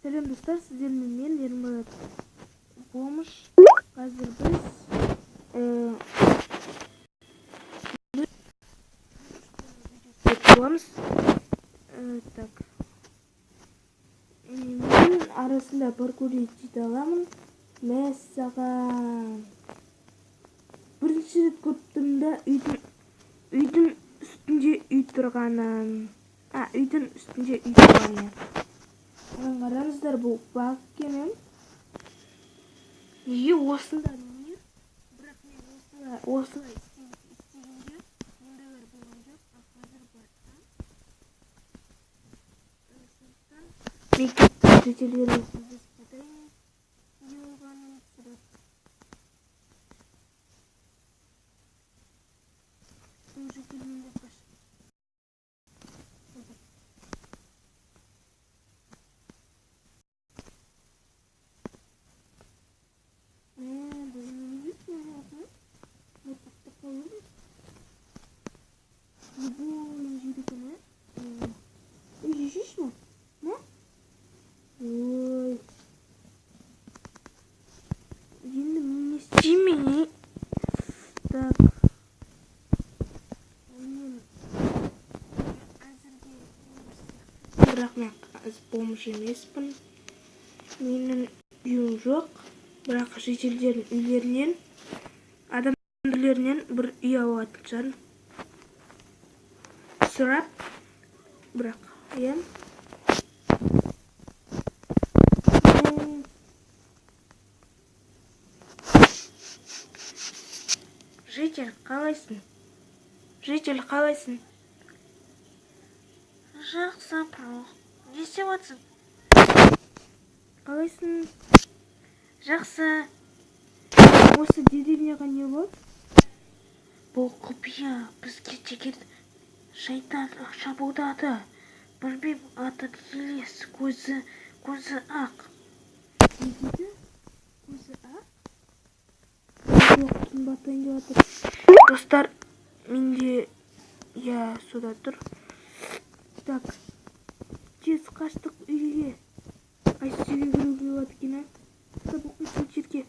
Сәлем, достар, сіздермен мен, Ермұрат Бомыш. Қазір біз боламыз. Так. Мен арасында паркур ете аламын. Мәссаған. Бірінші рет көріп тұрмын да үйдің үстінде үй тұрғанын. Үйдің үстінде үй тұрғанын. Қараңыздар, бұл баг екен. Неге осында мир? Бірақ мен осылай істегенде ондайлар болған жоқ, ал қазір бар. Сондықтан мен кеттім жительдермен сөйлесіп қайтайын, не болғанын сұрап. Бұл жительмен де қаш. Ой. Енді мен не істеймін? Так. Мен әзірге, бірақ мен бомж емеспін. Менің үйім жоқ, бірақ жительдердің үйлерінен, адамдар үйлерінен бір үй алатын шығармын. Сұрап, бірақ, иә. Житель, қалайсың? Житель, қалайсың? Жақсы, бро. Не істеп жатсың? Қалайсың? Жақсы. Осы деревняға не болды? Бұл құпия. Бізге деген шайтан шабуылдады. Білмеймін, аты Елес, көзі ақ. Не дейді? Көзі ақ? Жоқ, түн батайын деп жатыр. Достар, менде, иә, сюда тұр. Так. Тез қаштық үйге. Қайсы үйге кіруге болады екен, а? Стоп, оқисын жерге.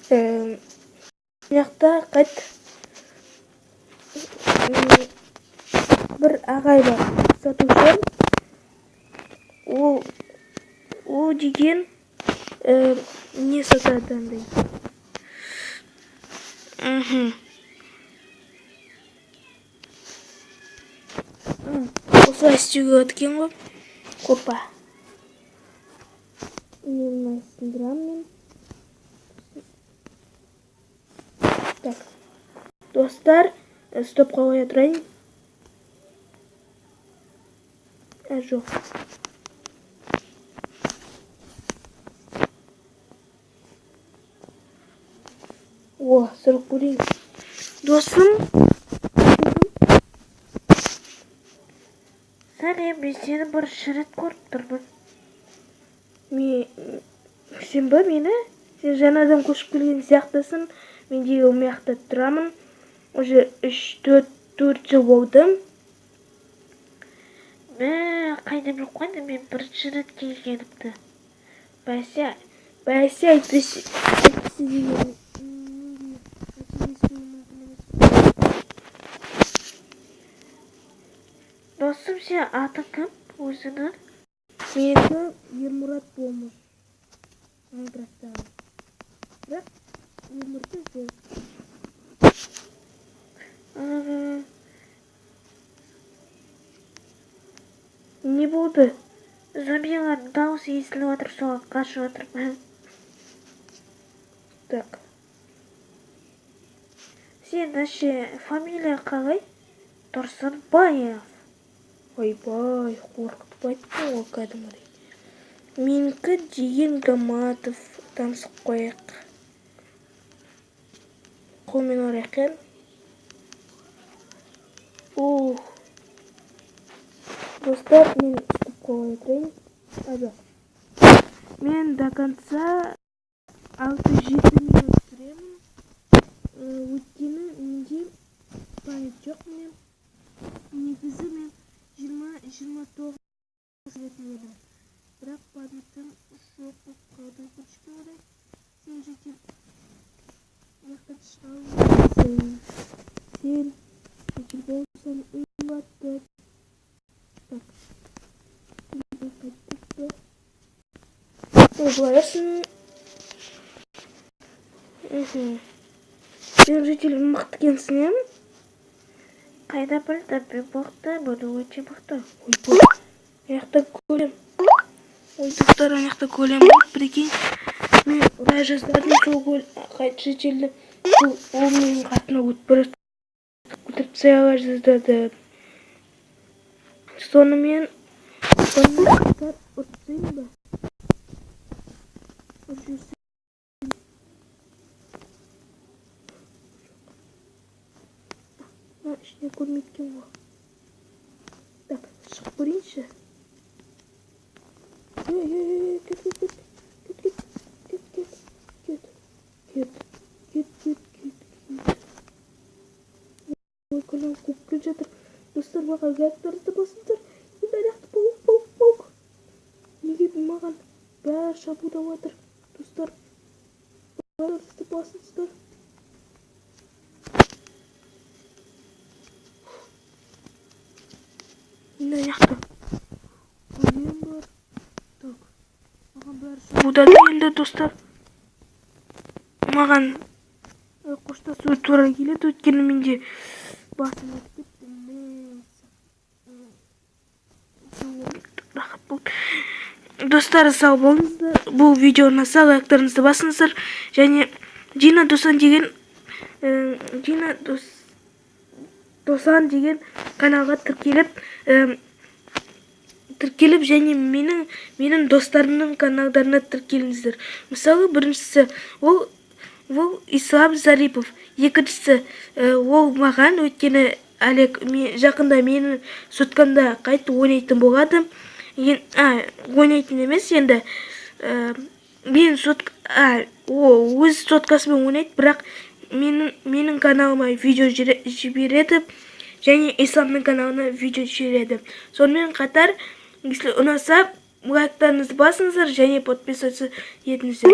Мына жақта қайт бір ағай бар, сатушы. Ол деген не сатады андай. Осылай істеуге болады екен ғой. Опа. Мен мына сындырамын мен. Так. Достар, стопқа қоя тұрайын. Жоқ. О, сұрып көрейін. Досым. Сәлем, мен сені бірінші рет көріп тұрмын. Сен ба мені? Сен жаңадан көшіп келген сияқтысың. Мен де ол жақта тұрамын. Уже 3-4 жыл болды. Мә, қайда біліп қойдың мен бірінші рет келгенімді? Бәсе, бәсе, әйтпесе деген менде қателесуім мүмкін емес. Досым, сен атың кім өзіңнің? Менікі Ермұрат Бомыш. Майнкрафттағы. Бірақ өмірде жоқ. Не болды? Зомбилардың дауысы естіліп жатыр, соған қашып жатырмын. Так. Сен ше, фамилия қалай? Тұрсынбаев. Ойбай, қорқытып айттың ғой кәдімгідей. Менікі деген Гаматов. Танысып қояйық. Қолмен ұрайық, иә? Ух. Достар, мен стопқа қоя тұрайын. А, жоқ. Мен до конца 6-7 минут түсіремін. Өйткені менде память жоқ міне. Негізі мен 20-29 түсіретін едім. Бірақ памятім жоқ болып қалды, өкінішке орай. Сен, житель, мына шыға алмайсың. Сен житель болсаң, үй батты. Так. Қайттық па? Ой, былай берсін. Сен, житель, мықты екенсің, иә? Қайда білдім, мен мықтымын, өте мықты. Ойбай. Ана жақта голем. Ой, достар, ана жақта голем бар, прикинь. Мен ұра жаздадым сол жительді. Ол менің қасыма өтіп бара өлтіріп тастай ала жаздады. Сонымен, достар, ұрып тастайын ба? Ұрып жіберсем. Мына ішіне көрмейді екен ғой. Так, шығып көрейінші. Ей, ей, ей, кет, кет, кет, кет, кет, кет, кет, кет, кет, кет, кет, кет, кет. Ой, голем қуып келе жатыр. Достар, маған лайктарыңызды басыңыздар. Енді ана жақта паук, паук, паук. Неге маған бәрі шабуылдап жатыр? Достар, лайктарыңызды басыңыздар. Енді ана жақта голем бар. Так, маған бәрі шабуылдады енді, достар. Маған қоштасу тура келеді, өйткені менде басым ауырып кетті. Рахат болды. Достар, сау болыңыздар. Бұл видео ұнаса, лайктарыңызды басыңыздар. Және Дина Досан деген Дина Досан деген каналға тіркеліп және менің достарымның каналдарына тіркеліңіздер. Мысалы, біріншісі ол Ислам Зарипов, екіншісі ол маған, өйткені Олег жақында менің соткамда қайтып ойнайтын болады. Ойнайтын емес енді, мен сот, о, өз соткасымен ойнайды, бірақ менің каналыма видео жібереді және Исламның каналына видео жібереді. Сонымен қатар, если ұнаса, лайктарыңызды басыңыздар және подписываться етіңіздер.